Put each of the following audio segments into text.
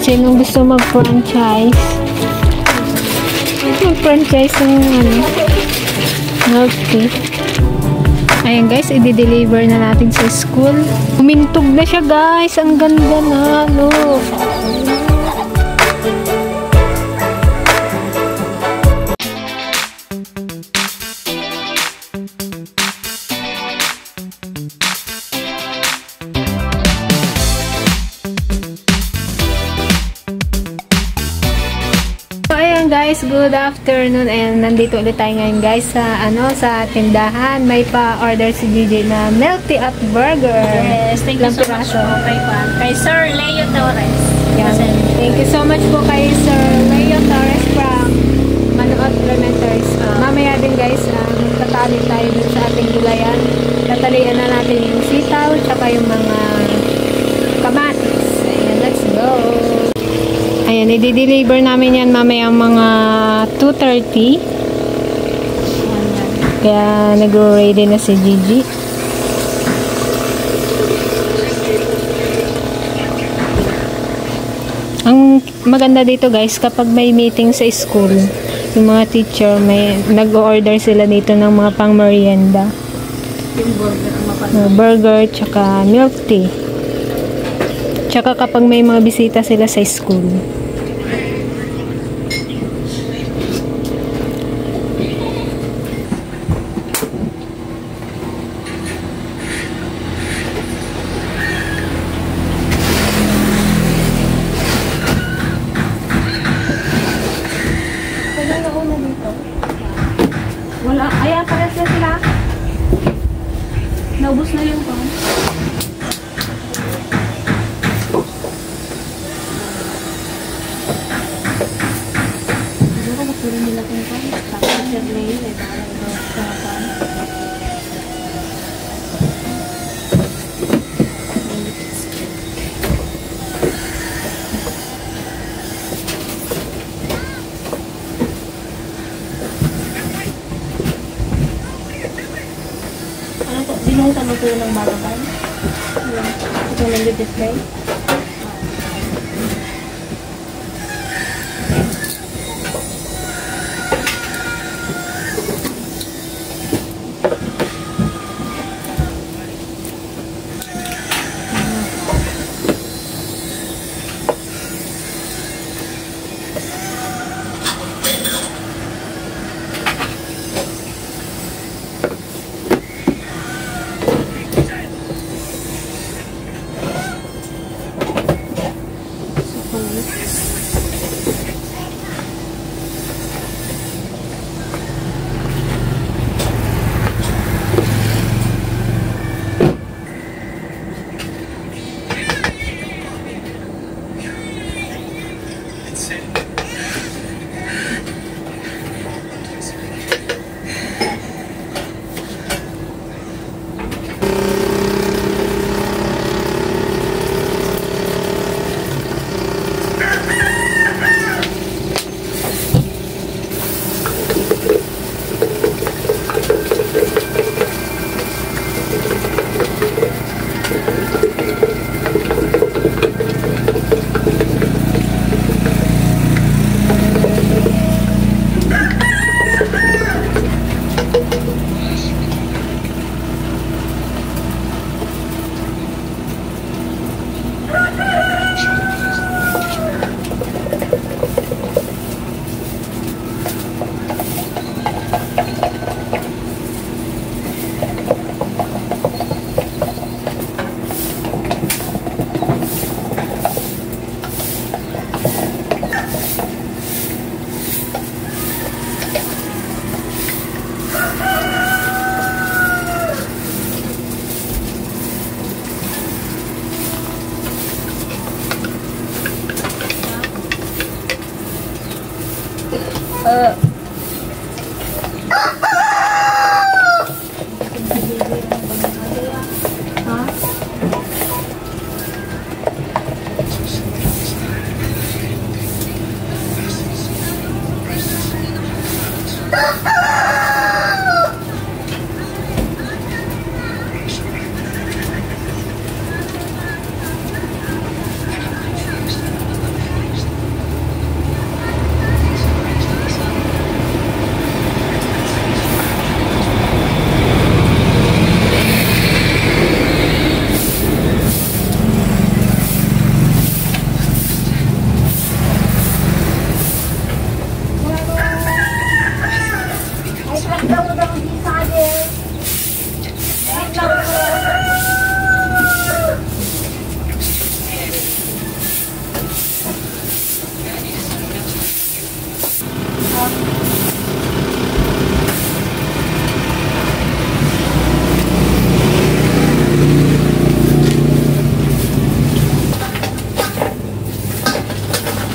Sinong gusto mag-franchise? Mag-franchise ng milk tea. Ayan guys, i-deliver na natin sa school. Humintog na siya guys. Ang ganda na, look. Guys, good afternoon, and nandito ulit tayo ngayon guys sa sa tindahan. May pa-order si Gigi na milk tea at burger. Yes, thank you so much po kay Sir Leo Torres. Yeah. Thank you so much po kay Sir Leo Torres from Manoot Elementary School. Mamaya din guys, tatali tayo dun sa ating gulayan. Tatalian na natin yung sitaw tsaka yung mga kamatis. Ayan, let's go! Ayan, i-deliver namin yan mamaya mga 2:30. Kaya nag-ready na si Gigi. Ang maganda dito guys, kapag may meeting sa school, yung mga teacher, may nag-order sila dito ng mga pang-merienda. Burger, tsaka milk tea. Tsaka kapag may mga bisita sila sa school. Wala. Ayan, pares na sila. Naubos na yung pan. Siguro magsurin nila kung pan. Tapos Sir Leo, parang sa pan. Binuhutan mo po yun ng balaban. Ito lang yung display.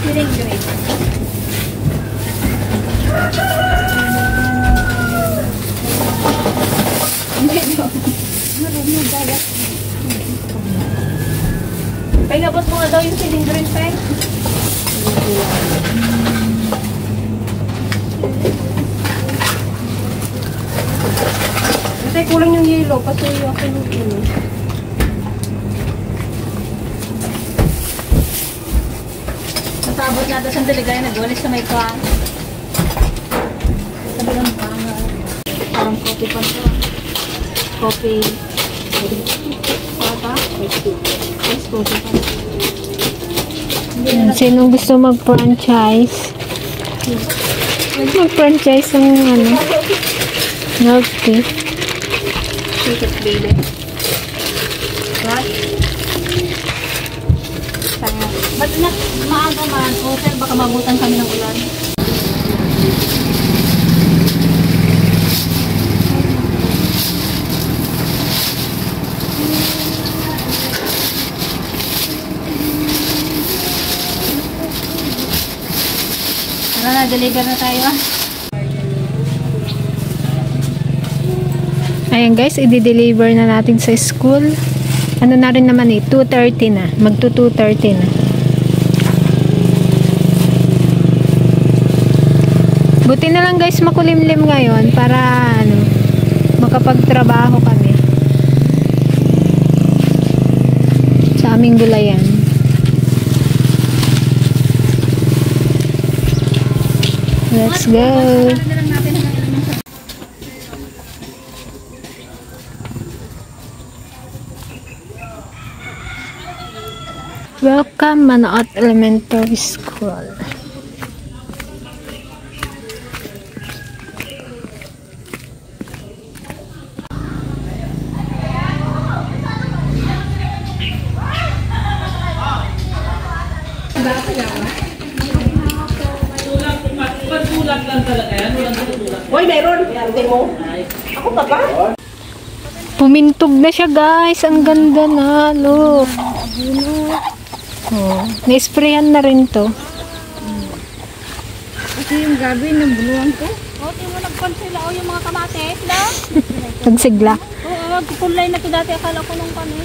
Feeling great. Paingabot mo nga daw yung feeling great, Peng. Kasi kulang yung yelo kasi yung ako yung yelo. Natabot natin sa deligay, nag-walis sa may pang. Sabi ng pang, parang coffee pa ito. Coffee. Papa? Ice coffee pa. Sinong gusto mag-franchise? Mag-franchise ng ano? Milk tea. Ticket baby. What? Sayang. Ba't maaga man? O, sir, baka mabutan kami ng ulan. Tara na, deliver na tayo. Ayan guys, i-deliver na natin sa school. Ano na rin naman 2:30 na. Magto 2:30 na. Buti na lang guys, makulimlim ngayon para ano, makapagtrabaho kami. Sa aming gulayan. Let's go! Welcome Manaot Elementary School. Hoy, meron. Hindi mo. Ako pa ba? Pumintog na siya guys. Ang ganda na. Look. Oh, na-sprayan na rin to. Kasi yung gabi ng buluan ko. O, di mo nagkonsila o yung mga kamates, la? Nagsigla. Oo, kulay na to dati. Akala ko nung kami.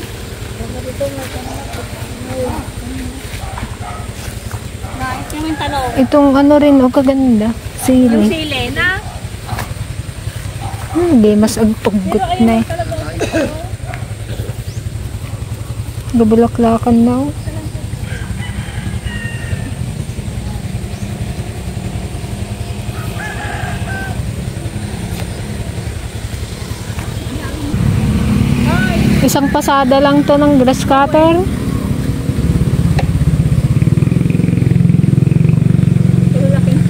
Nice yung talong. Itong ano rin, oh, kaganda. Yung Sili. sili na. Hindi, mas agtugot na eh. Gabulaklakan na oh. Isang pasada lang to ng grass cutter.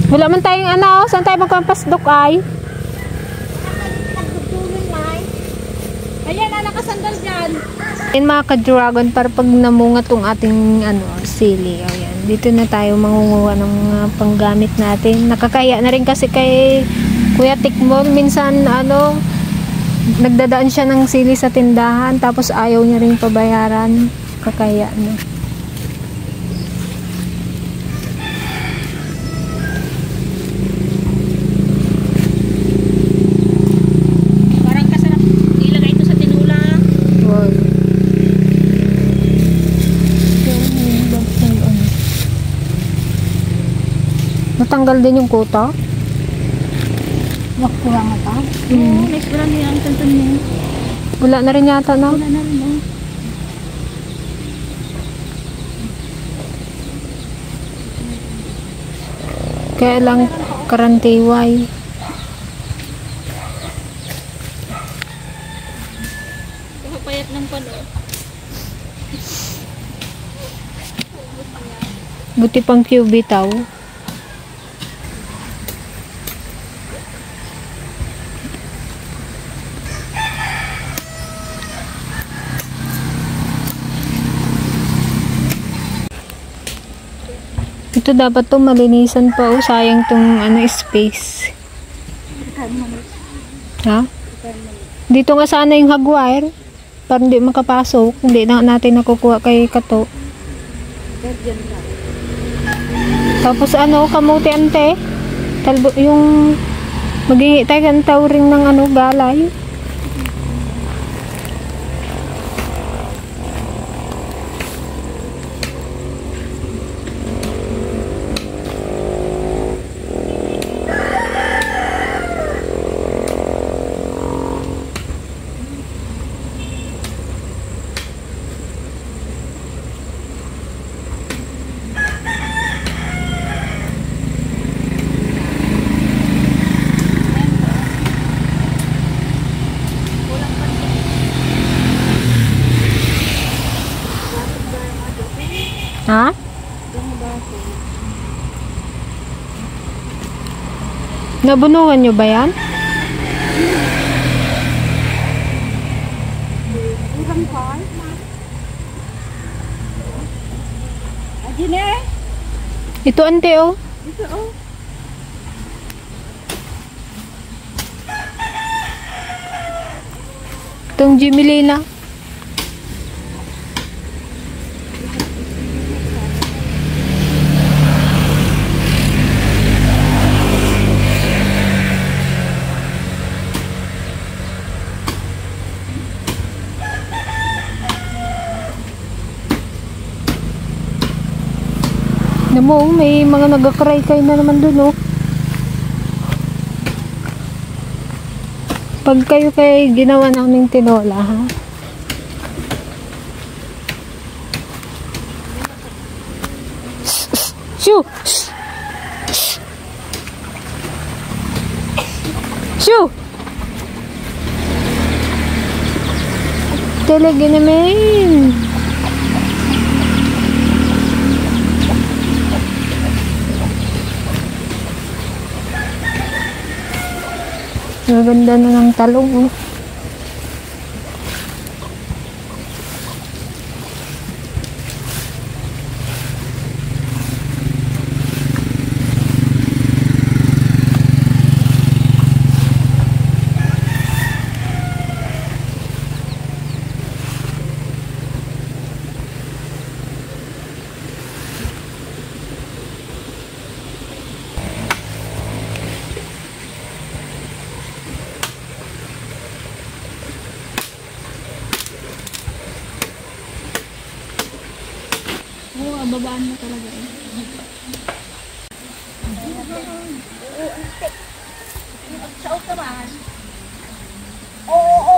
Wala man tayong ano, saan tayo magpampasdok ay? Ayan, nakasandal dyan. Yan mga ka-dragon, para pag namunga tong ating ano, sili. O yan. Dito na tayo mangunguha ng mga panggamit natin. Nakakaya na rin kasi kay Kuya Tikmon. Minsan ano, nagdadaan siya ng sili sa tindahan tapos ayaw niya rin pabayaran. Kakaya na. Parang kasarap ilagay ito sa tinula. Wow. Natanggal din yung kuta. Nakuha nga pa? Hmm. Oo, next brand niya ang tantan niya. Wala na rin yata, no? Wala na rin, oh. Kaya lang karantiway. Kapayat ng palo. Buti pang QB tao. Ito dapat to malinisan pa oh. Sayang tong ano space. Ha? Dito nga sana yung hagwire. Para hindi makapasok. Hindi na natin nakukuha kay Kato. Tapos ano, kamuti ante. Talbo yung maghingi tayo ng tawring ng ano, galay. Ha? Nabunungan nyo ba yan? Ito ante oh. Itong Jimelina. Mo, may mga nagakray-kay na naman dun, oh. Pag kayo kay ginawa naming tinola, ha? Shoo! Shoo! Talaga naman. Maganda na ng talong, oh. Babaan mo talaga eh. Sa usaman. Oo.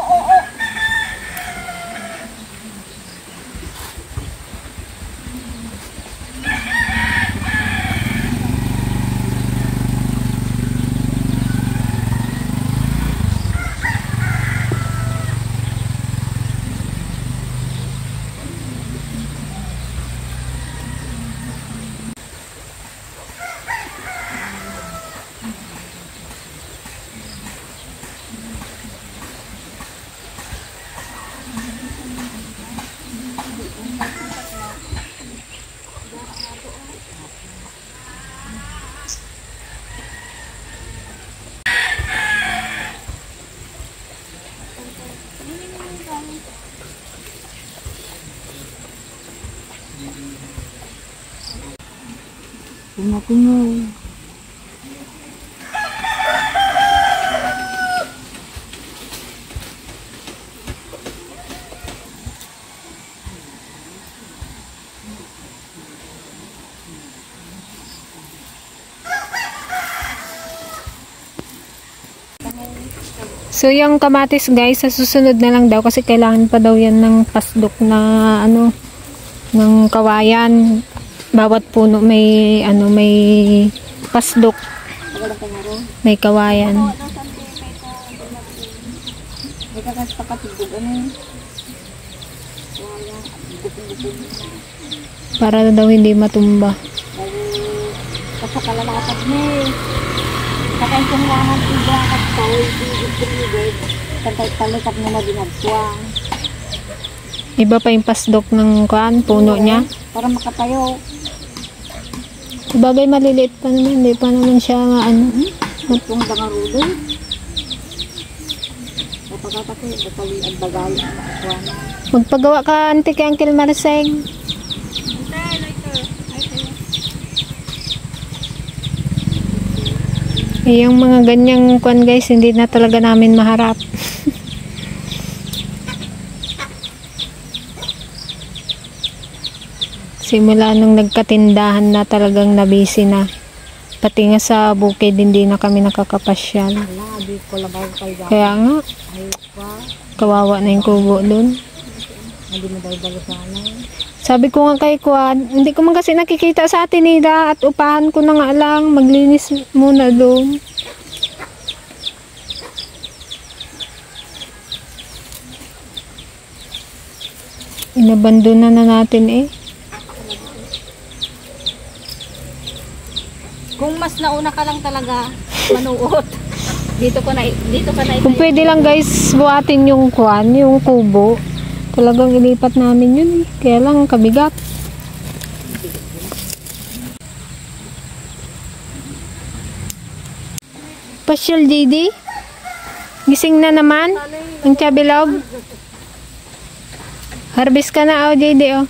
Pingo. So yung kamatis guys, sa susunod na lang daw kasi kailangan pa daw yan ng pasdok na ano, ng kawayan. Bawat puno may ano, may pasdok. May kawayan. Para daw hindi matumba. Kasakalalakat ni. Kakain kong langan tiba at tawid ibigay. Kantay palikat na madinagpuang. Iba pa yung pasdok ng kuan, puno niya. Para makatayo. Bagay maliliit pa naman, hindi pa naman siya ano. Itong dangarudo. Kapagkatake, batali ang bagay ang makakuana. Magpagawa ka ante kay Uncle Marseng. Yung mga ganyang kwan guys, hindi na talaga namin maharap. Simula nung nagkatindahan na talagang nabisi na. Pati nga sa bukid hindi na kami nakakapasyal. Kaya nga, kawawa na yung kubo dun. Sabi ko nga kay Kwan, hindi ko man kasi nakikita sa atin nila at upahan ko na nga lang, maglinis muna doon. Inabandona na natin eh. Kung mas nauna ka lang talaga manuot, dito ka na Kung pwede lang guys, buhatin yung Kwan, yung kubo. Talagang ilipat namin yun eh. Kaya lang kabigat. Pasyal JD. Gising na naman. Ang chabilog. Harvest ka na JD oh.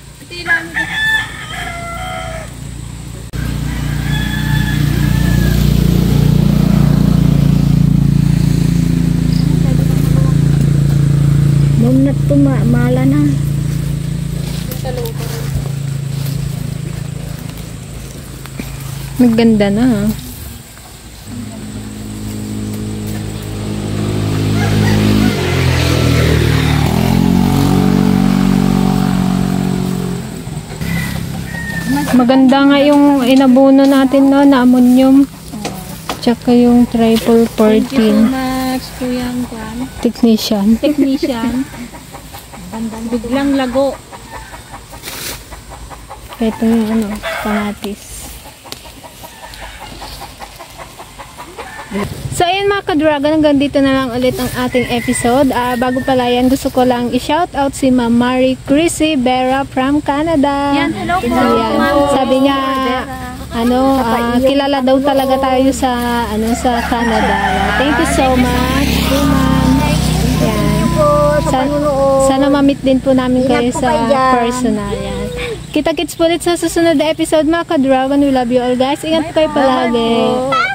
Nung mala na. Maganda na ha. Maganda nga yung inabuno natin no, na ammonium. Tsaka yung triple 14. Much, Kuyang Kwan. Technician. Biglang lago. Ito yung ano, kamatis. So ayun mga ka-dragon, hanggang dito na lang ulit ang ating episode. Bago pala yan, gusto ko lang i-shout out si Ma'am Marie Chrissy Vera from Canada. Yan, hello po. Ayan. Sabi niya, kilala daw talaga tayo sa Canada. Thank you so much, ma'am. Yan. Sana ma-meet din po namin kayo sa personal. Yan. Kita-kits po ulit sa susunod na episode mga ka-dragon. We love you all guys. Ingat po kayo palagi.